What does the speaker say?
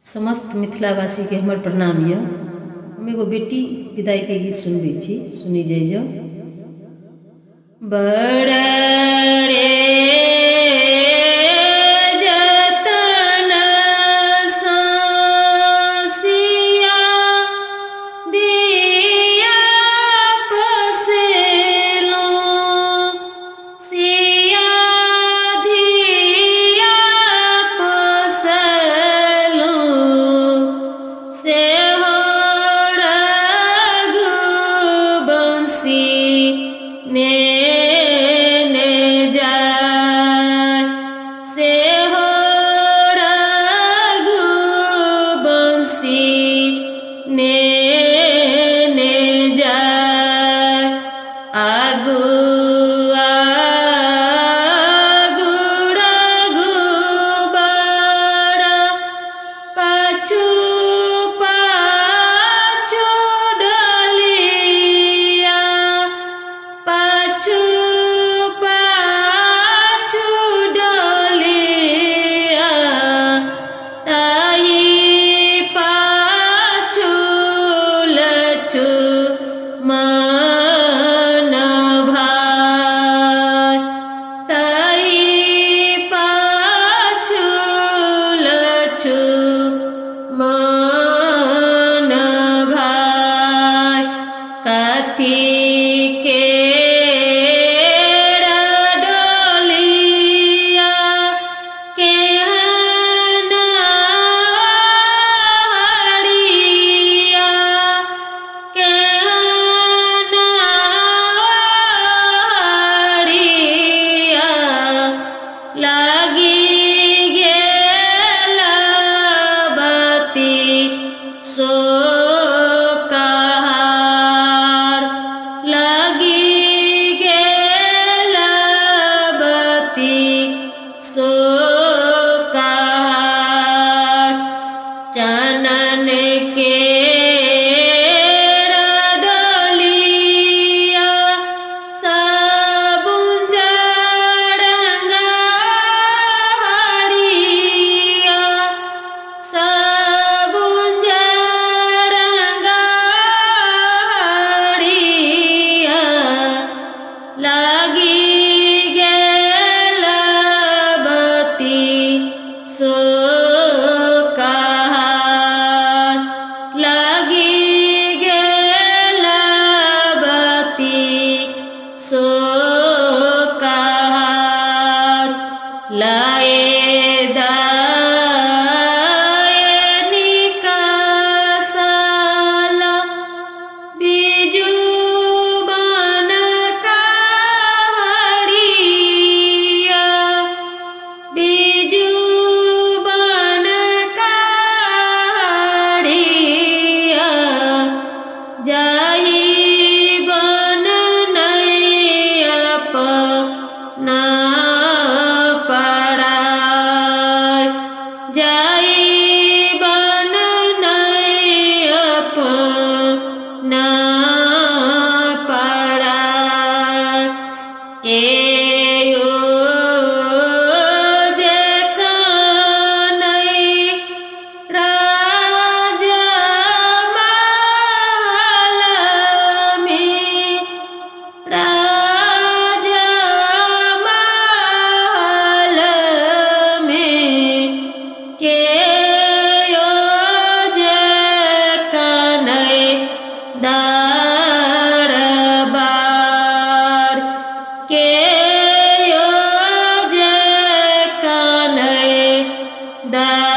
समस्त मिथिलावासीके हमर प्रणाम यऽ। हम एगो बेटी विदाइके गीत सुनबै छी, सुनी जाइ जाउ। बड़ रे जतन सँ सिया दिया पोसलहुँ, सिया धिया पोसलहुँ, से हो रघुवंशी नेने जाय, से हो रघुवंशी नेने जाय। आगू आगू रघुबर, पाछू पाछू डोलिया, पाछू पाछू डोलिया, ताहि पाछू लछु मन भाय, ताहि पाछू लछु मन भाय। कथी के डोलिया केहन हरिया, केहन हरिया, लागि गेल बती सो कहार, लागि गेल बती सो कहार। चनन के डोलिया सबुंज रंगारिया, सबुंज रंगारिया, लागि गेल बती सो कहार, लागि गेल बती सो कहार। लाए दाए निकासाला बिजू बन कहरिया, बिजू बन कहरिया, जाहि बन नहीं अपना पराय, जाहि बन नहीं अपना पराय। केओ जे कानै राजा महल में, राजा महल में, केओ जे कानै दरबार, केओ जे कानै दरबार।